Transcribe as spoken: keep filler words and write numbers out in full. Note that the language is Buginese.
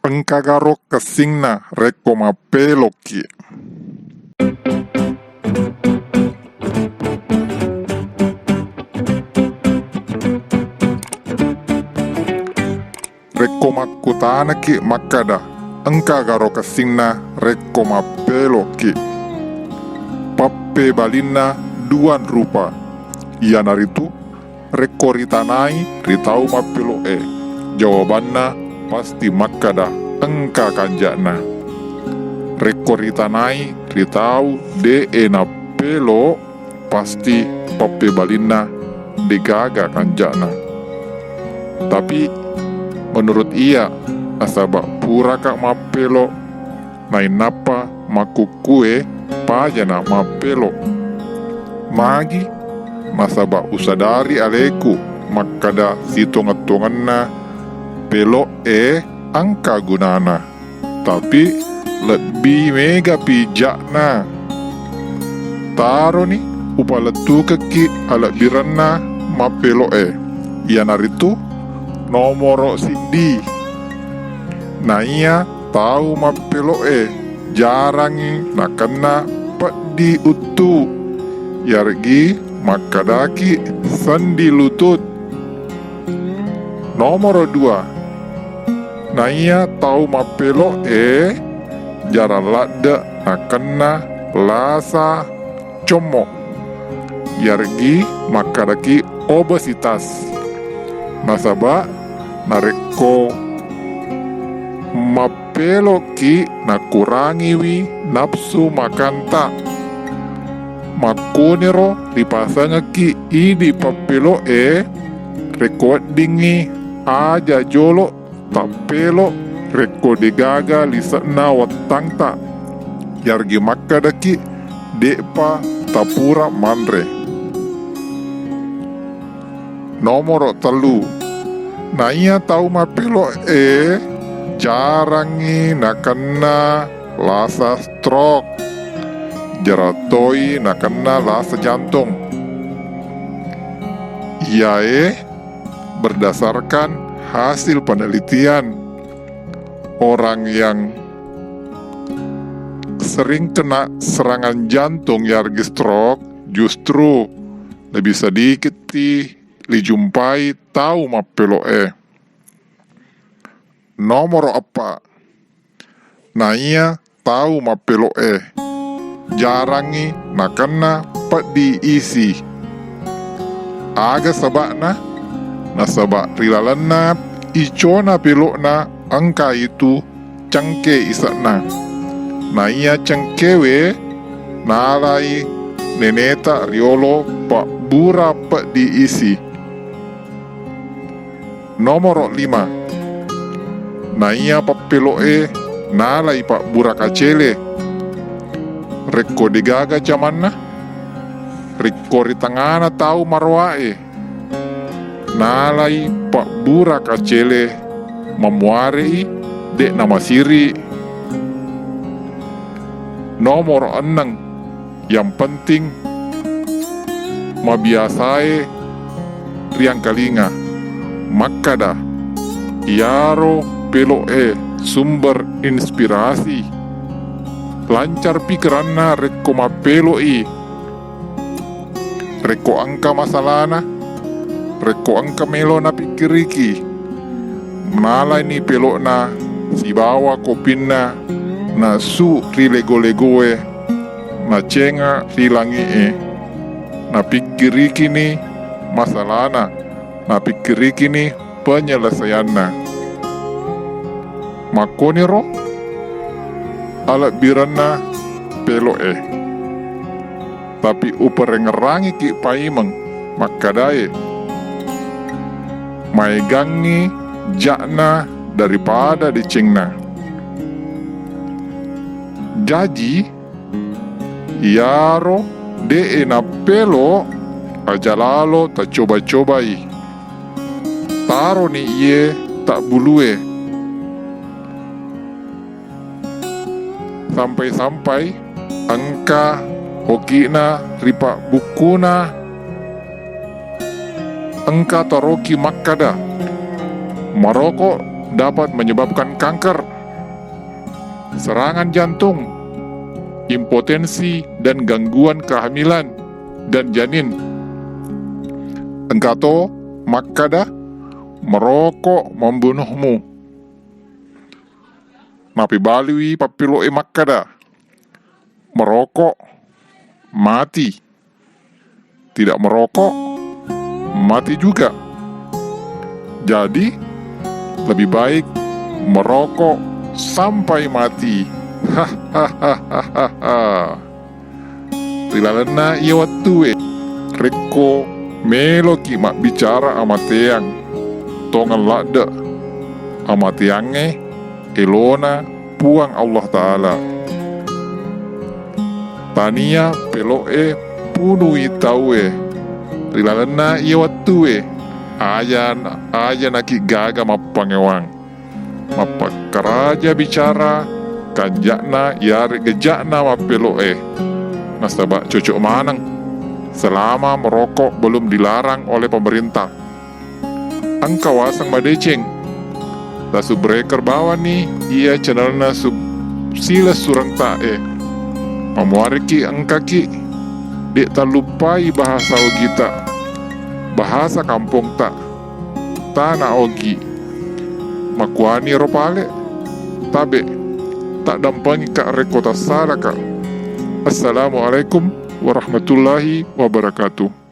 Engkagaro kessingna rekko mappelokki? Rekko makkutanaki makkada, engkagaro kessingna rekko mappelokki? Pappebalinna duang rupa, iyanaritu rekko ritanai ri tau mappelo'e, jawabanna pasti makkada engka kanja'na. Rekko ritanai ri tau de'e nappelo, pasti pappebalinna degaga kanja'na. Tapi menurut iya, nasaba puraka mappelo, nainnappa makkukkue pajana mappelo. Magi? Nasaba usadari aleku makkada sitongeng-tongenna pelo'e engka gunana, tapi lebbi mega pi ja'na. Taroni upalettukekki alebbirenna mappelo'e, iyanaritu nomoro siddi. Naiya tau mappelo'e jarangngi nakenna peddi uttu, yareggi makkadaki sendi lutut. Nomoro dua, naiya tau mappelo'e jarang ladde nakenna lasa commo, yareggi makkadaki obesitas. Nasaba narekko mappeloki nakurangiwi nafsu makanta, makkuniro ripasengekki idi pappelo'e rekko weddingngi aja jolo tappelo rekko degaga lise'na wettangta, yareggi makkadaki de'pa tapura manre. Nomoro tellu, naiya tau mappelo'e jarangngi nakenna lasa stroke, jarang toi nakenna lasa jantung. Iyae berdasarkan hasil penelitian, orang yang sering kena serangan jantung yareggi stroke justru lebih sedikit ti lijumpai tau mappelo'e. Nomoro eppa, naiya tau mappelo'e jarangngi nakenna peddi isi. Aga saba'na? Nasaba ri lalenna icona pelo'na engka itu cengke ise'na. Naiya cengkewe nalai neneta riolo pabbura peddi isi. Nomoro lima, naiya pappelo'e nalai pabbura kacele. Rekko degaga camanna, rekko ri tengana tau maroae nalai pabbura kacele, mamuare'i de'na masiri. Nomoro enneng, yang penting mabiasae riangkalinga makkada iyaro pelo'e sumber inspirasi. Lancar pikiranna rekko mappelo'i. Rekko engka masalana, rekko engka melo napikkiriki, nalaini pelo'na sibawa kopinna nasu ri lego-legoe, nacenga ri langi'e. Napikkirikini masalana, napikkirikini penyelesaianna. Makkoniro alebbirenna pelo'e. Tapi uparengngerangiki paimeng makkadae, maegangngi ja'na daripada decengna. Jaji, iyaro de'e nappelo aja lalo tacoba-cobai. Taroni iye tabbulue. Sampai-sampai engka oki'na ri pabbukkuna, engka taroki makkada, maroko dapat menyebabkan kanker. serangan jantung, impotensi, dan gangguan kehamilan dan janin. Engkato makkada, "Merokok membunuhmu." Napibaliwi pappelo'e makkada, "Merokok mati, tidak merokok mati juga. Jadi, lebih baik merokok sampai mati." Hahaha. Ri lalenna iya wettue, rekko meloki mabbicara amateang, tongeng ladde amateangnge elona Puang Allah Ta'ala. Tania pelo'e punui tauwe ri lalenna iya wettue, aja, aja naki gaga mappangewang. Mappakkaraja bicara kanja'na iyarega ja'na mappelo'e, nasaba cocok maneng selama merokok belum dilarang oleh pemerintah. Engka waseng madeceng. La subscriber bawani iya channelna sub-, silessurengta'e. Mamuariki engkaki, de' talluppai bahasa ogita, bahasa kampongta, tana ogi. Makuani ro pale, tabe, taddampengika rekko tassalaka. Assalamualaikum warahmatullahi wabarakatuh.